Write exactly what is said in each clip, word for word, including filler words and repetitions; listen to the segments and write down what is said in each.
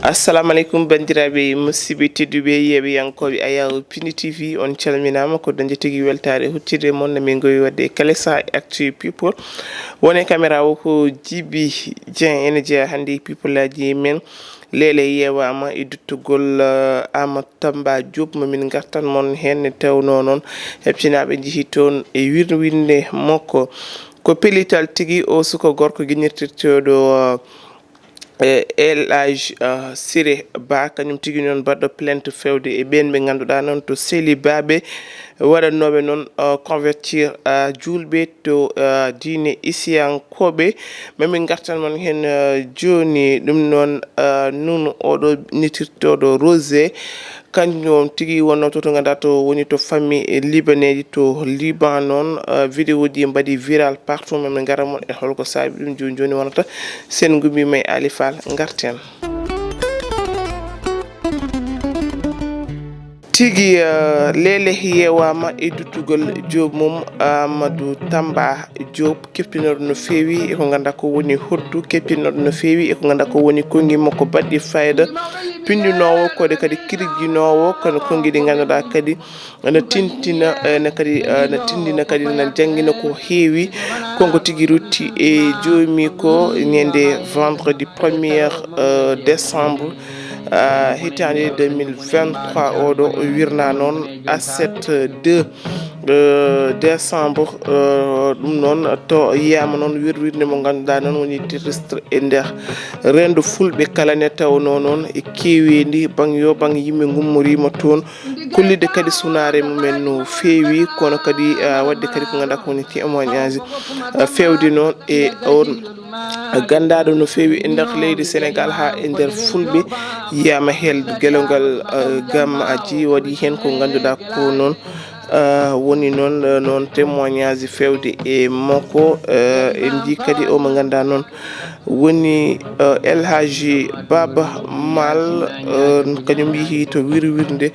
Assalamu aleykum, banndiraaɓe musidɓe tedduɓe, yeeɓiyankooɓe Ayaw Pindi T V, on calminaama. Ko dañde tigi weltaare huccirde mon, no min ngowi waɗde e kala sahaa e Actu People. Woni e caméra o ko Djiby Dieng, ene jeyaa hannde e people aji men. Leele yeewaama e duttugol, eh, Amadou Tamba Diop, mo min ngartan mon heen, nde tawnoo noon heɓtinaaɓe njehii toon e wirwirnde makko. Ko pellital tigi o suka gorko giñirtirteeɗo, eh, El Hadj, eh, Siré Ba, kañum tigi noon baɗɗo plainte fewde e ɓeen ɓe ngannduɗaa noon to sehilaaɓe waɗannooɓe noon, eh, convertir, eh, juulɓe to, eh, diine isiyankooɓe. Mami ngartan mon heen, eh, jooni. Ɗum noon, eh, nun oɗo giñirtirteeɗo Rosé, kañum tigi wonnoo to, to ngannduɗaa to woni to famille libaneeji to Liban noon. Eh, vidéo ji mbaɗi viral partout, mami ngara mon e holko saabi ɗum. Jooni jooni wonata sen ngumbi may Ali Fall, ngarten. Tigi, eh, leele yeewaama e duttugol joomum Amadou Tamba Diop, keptinooɗo no feewi e ko ngannduɗaa ko woni hoddu, keptinooɗo no feewi e ko ngannduɗaa ko woni konngi makko baɗɗi fayda, pinndinoowo koɗe kadi kirjinoowo, kono konngi ɗi ngannduɗaa kadi ene tintina, ene kadi, ene tinndina kadi, ene janngina ko heewi. Konko tigi rutti e joomi ko ñande vendredi premier, eh, décembre, eh, hitaande deux mille vingt-trois oɗo, o wirnaa noon à sept deux, eh, décembre, eh, ɗum noon to yiyaama noon wirwirnde mo ngannduɗaa noon woni terrestre e nder renndo fulɓe kala ne tawnoo noon e keeweendi bang yo bang yimɓe ngummoriima toon. Kollitde kadi sunaare mumen no feewi, kono kadi, ah, waɗde kadi ko ngannduɗaa ko woni témoignage, ah, fewde noon e on ganndaaɗo no feewi e nder leydi Sénégal haa e nder fulɓe. Yiyaama heen gelongal, ah, gam aji waɗi heen ko ngannduɗaa ko noon, ah, woni noon, ah, noon témoignage fewde e makko, ah, en njii kadi o mo ngannduɗaa noon woni, eh, El Hadji Baba Maal, eh, kañum yehi to wirwirnde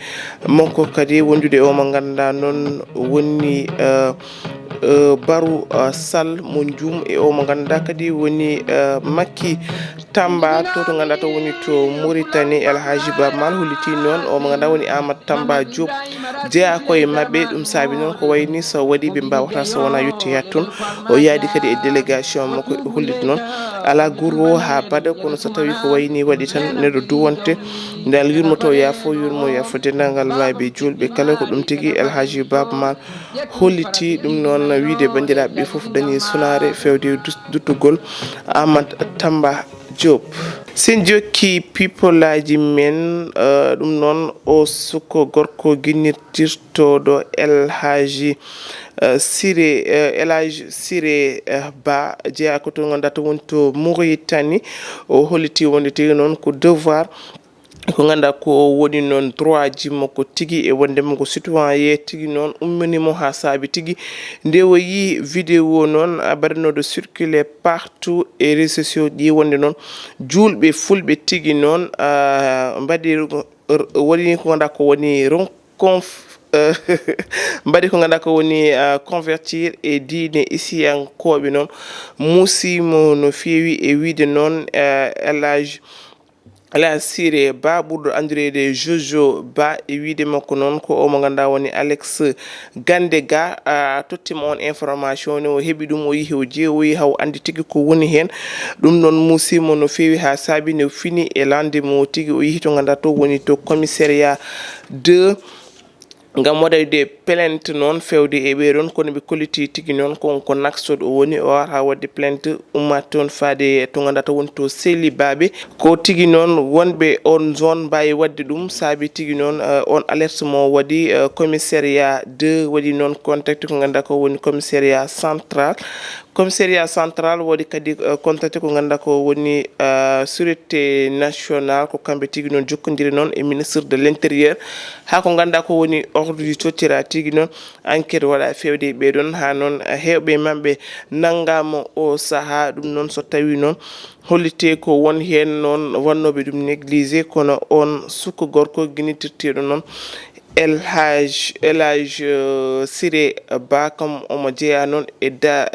makko kadi wondude o mo ngannduɗaa noon woni, eh, eh, Baru, eh, Sall mo Njum e o mo ngannduɗaa kadi woni, eh, Makki Tamba to, to ngannduɗaa to woni to Mauritanie. El Hadji Baba Maal holliti noon o mo ngannduɗaa woni Amadou Tamba Diop jeyaa ko e maɓɓe. Ɗum saabi noon ko wayni so waɗi ɓe mbaawata so wonaa yettoyaade toon. O yaadi kadi e délégation makko, o holliti noon alaa gurwo haa baɗa, kono so tawii ko wayni waɗi tan neɗɗo duwonte, nde Allah yurmoto yaafo, yurmo yaafo denndaangal maayɓe juulɓe kala. Ko ɗum tigi El Hadji Baba Maal holliti ɗum noon, wiide banndiraaɓe ɓe fof dañi sunaare fewde dus-, duttugol Amadou Tamba Diop. Sen jokki people aji men, eh, ɗum noon o suko gorko giñirtirtooɗo El Hadji, eh, Siré, eh, El Hadji Siré, eh, Ba, jeyaa ko to ngannduɗaa to woni to Mauritanie. O holliti wonde tigi noon ko devoir, ko ngannduɗaa ko woni noon droit ji makko tigi e wonde mo ko citoyen tigi noon ummini mo haa saabi tigi nde o yii vidéo noon, ah, baɗanooɗo circuler partout e réseaux sociaux ɗi wonde noon juulɓe fulɓe tigi noon, ah, mbaɗi r-, r-, waɗi ko ngannduɗaa ko woni ron-, conf-, eh, mbaɗi ko ngannduɗaa ko woni, ah, convertir e diine isiyankooɓe noon. Muusi mo no feewi e wiide noon, eh, El Hadj Ala Siré Ba, ɓurɗo anndireede Jojo Ba, e wiyde makko noon, ko o mo ngannduɗaa woni Alex Gandega, a, tottiima oon information ne, o heɓi ɗum, o yehi, o ƴeewoyi, haa o anndi tigi ko woni heen. Ɗum noon muusiima no feewi haa saabi nde o fini e lande mo tigi, o yehi to ngannduɗaa to woni to commissariat deux. Ngam waɗayde plainte noon fewde e ɓee ɗoon, kono ɓe kolliti tigi noon ko, ko Nouakchott o woni, o ara waɗde plainte, ummaade toon faade to ngannduɗaa to woni to Sehli Baabe. Ko tigi noon wonɓe oon zone mbaawi waɗde ɗum, saabi tigi noon, eh, oon alerte mo waɗi, eh, commissariat deux, waɗi noon contact ko ngannduɗaa ko woni commissariat central. Commissariat central waɗi kadi, eh, contacté ko ngannduɗaa ko woni, eh, sûreté nationale, ko kamɓe tigi noon jokkondiri noon e ministre de l'intérieur, haa ko ngannduɗaa ko woni ordre ji tottira tigi noon, enquête waɗa fewde e ɓee ɗoon, haa noon, eh, heewɓe e maɓɓe nanngaama o sahaa. Ɗum noon so tawii noon hollitee ko won heen noon wonnooɓe ɗum négligé, kono oon suka gorko giñitirteeɗo noon Elhaj Elhaj Siré Ba kam omo jeyaa noon e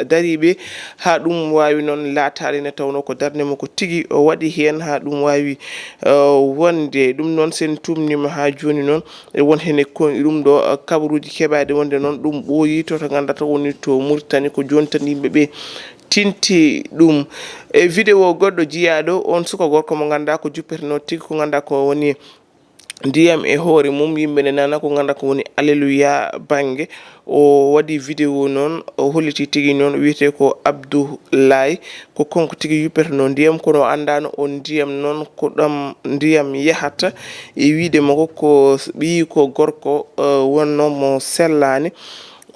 dariiɓe haa ɗum waawi noon laataade nde tawnoo ko darnde makko tigi o waɗi heen haa ɗum waawi wonde. Ɗum noon so en tuumniima haa jooni noon e won heen e kon ɗum ɗo kabaruuji keɓaaɗi wonde noon ɗum ɓooyii to to ngannduɗaa to woni to Muritani ko jooni tan yimɓe ɓe tinti ɗum. E video goɗɗo jiyaaɗo on suka gorko mo ngannduɗaa ko juppetenoo tigi ko ngannduɗaa ko woni ndiyam e hoore mum yimɓe ne nana ko ngannduɗaa ko woni Alleluya bannge o waɗi video noon o holliti tigi noon wiyetee ko Abdoulaye ko kanko tigi yuppetenoo ndiyam kono o anndaano on ndiyam noon ko ɗam ndiyam yahata e wiyde makko ko ɓiyi ko gorko wonnoo mo sellaani.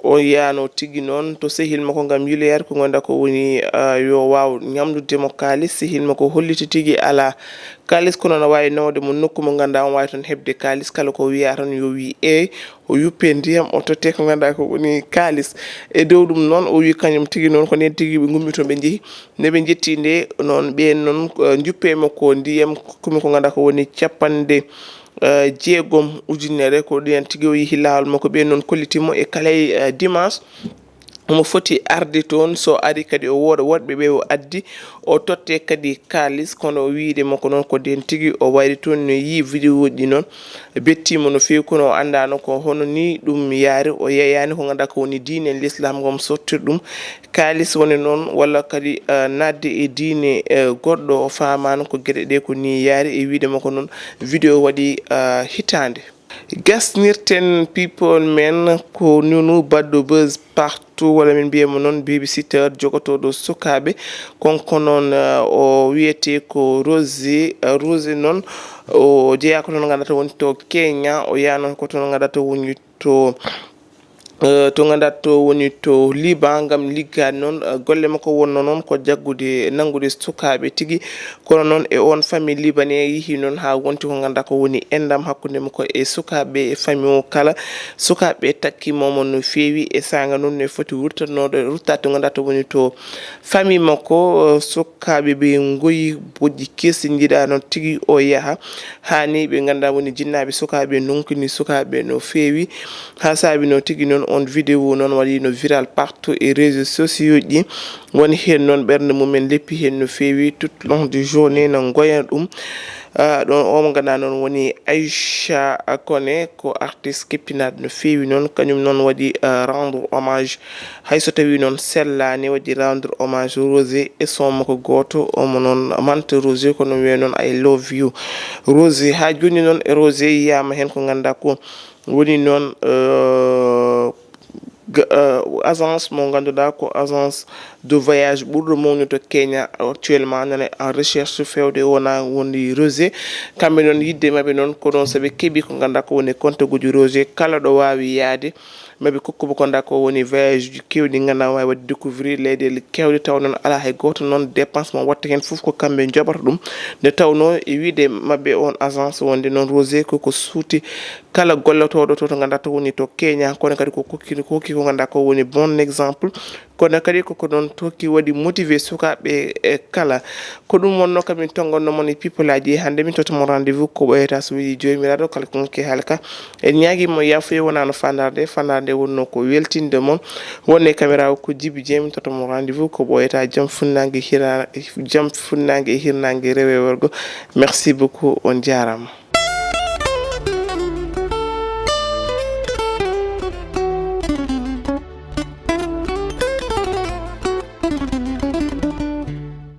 O yaano tigi noon to sehil makko ngam yiloyaade ko ngannduɗaa ko woni yo waaw ñamlude mo kaalis. Sehil makko holliti tigi alaa kaalis kono no waawi nawde mo nokku mo ngannduɗaa on waawi toon heɓde kaalis kala ko wiyaa tan yo wii eey o yuppe ndiyam o totte ko ngannduɗaa ko woni kaalis. E dow ɗum noon o wii kañum tigi noon ko ndeen tigi ɓe ngummi toon ɓe njehi nde ɓe njetti nde noon ɓeen noon njuppe makko ndiyam komi ko ngannduɗaa ko woni capanɗe jeegom ujunere ko ɗiyan tigi o yehi laawol makko ɓe noon kolliti mo e kala dimanche omo foti arde toon so ari kadi o wooda woɗɓe ɓe o addi o totte kadi kaalis kono o wiyde makko noon ko nden tigi o wayri toon no yii vidéo ji noon bettiimo no feewi kono o anndaano ko hono ni ɗum yaari o yeeyaani ko ngannduɗaa ko woni diine l'islam ngam sottir ɗum kaalis woni noon walla kadi naatde e diine goɗɗo o faamaano ko geɗe ɗe ko ni yaari e wiyde makko noon vidéo waɗi hitaande. Gasnirten people men ko nunu baɗɗo buzz partout walla min mbiya mo noon babysitter jogotooɗo sukaaɓe konko noon o wiyetee ko Rosie. Rosie noon o jeyaa ko toon ngannduɗaa woni to Kenya o yaha noon ko toon ngannduɗaa woni to to ngannduɗaa to woni to Liban ngam liggaade noon golle makko wonnoo noon ko jaggude nanngude sukaaɓe tigi kono noon e oon famille libanais yehi noon haa wonti ko ngannduɗaa ko woni enɗam hakkunde makko e sukaaɓe e famille o kala sukaaɓe takkiima mo no feewi e saanga noon no foti wurtatnooɗo ruttaade to ngannduɗaa to woni to famille makko sukaaɓe ɓe ngoyi bojji keesi njiɗaano tigi o yaha haani ɓe ngannduɗaa woni jinnaaɓe sukaaɓe nonkini sukaaɓe no feewi haa saabi noon tigi noon on vidéo noon waɗiino viral partout e réseau sociaux ji woni heen noon ɓernde mumen leppi heen no feewi tout long du journée no ngoya ɗum ɗon omo ngannduɗaa noon woni Aïcha Koné ko artiste keppinaaɗo no feewi noon kañum noon waɗi rendre hommage hay so tawii noon sellaani waɗi rendre hommage Rosie e son makko gooto omo noon manta Rosie kono wiya noon I love you Rosie haa jooni noon e Rosie yiyaama heen ko ngannduɗaa ko woni noon agence mo ngannduɗaa ko agence de voyage ɓurɗo mawnude to Kenya actuellement nana en recherche feewde wona woni Rosie kamɓe noon yidde maɓɓe noon ko ɗon so ɓe keɓi ko ngannduɗaa ko woni compte guji Rosie kala ɗo waawi yaade maɓe kokkuɓe ko ngannduɗaa ko woni voyage uji keewɗi ngannduɗaa waawi waɗde découvrir leyɗeele keewɗe taw noon alaa hay gooto noon dépense mo watta heen fof ko kamɓe njoɓata ɗum nde tawnoo e wiyde maɓɓe oon agence wonde noon Rosie koko suuti kala gollotooɗo to to ngannduɗaa to woni to Kenya kono kadi ko kokki ko kokki ko ngannduɗaa ko woni bon exemple kono kadi koko noon tokki waɗi motivé sukaaɓe e kala ko ɗum wonnoo kamin tonngonno mon e people aji hannde min totta mon rendez-vous ko ɓooyata so weli joomiraaɗo kala ko ngokki haalka en ñaagii mo yaafuye wonaa no fandaare nde fandaare nde wonnoo ko weltinde mon wonde caméra o ko Djiby Dieng min totta mon rendez-vous ko ɓooyata jam funnaange hira jam funnaange e hirnaange rewo e worgo merci beaucoup on jaaraama